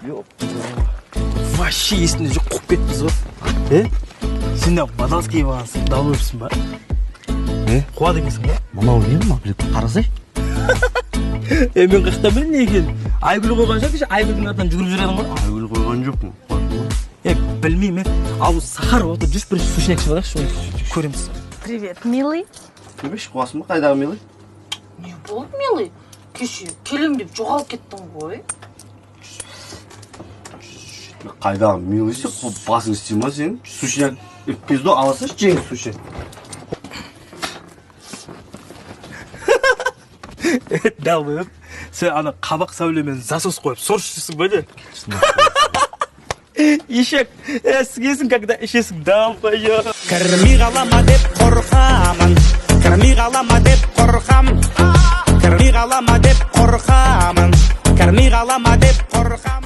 Вообще есімде жоқ, қуып кетіппіз ғой. Е, сен де водолаз киіп алғансың, долбоебсің ба? Е? Қуады екенсің ғой. Мынау не, мынау, блядь, қарасай. Е, мен қаяқтан білейін не екенін? Айгүл қойған шығар, кеше Айгүлдің артынан жүгіріп жүрдің ғой. Айгүл қойған жоқпын. Е, білмеймін, е. Ауыз сахар болып отыр, жүрші, бірінші сушняк ішіп алайықшы, оны көреміз. Привет, милый. Көбеш, қуасың ба? Қайдағы милый? Не болды, милый? Кеше келем деп жоғалып кеттің ғой. Қайдағы милый? Сен басың істей ма сенің? Сушняк, в пизду, ала салшы, жеңіс сушняк. Долбоеб, сен ана қабақ сәулемен засос қойып соршы жүрсің ба, не? Ешек, е, сігесің, когда ішесің, долбоеб. Кірмей қалама деп қорқамын, кірмей қалама деп қорқам, кірмей қалама деп қорқамын, кірмей қалама деп қорқам.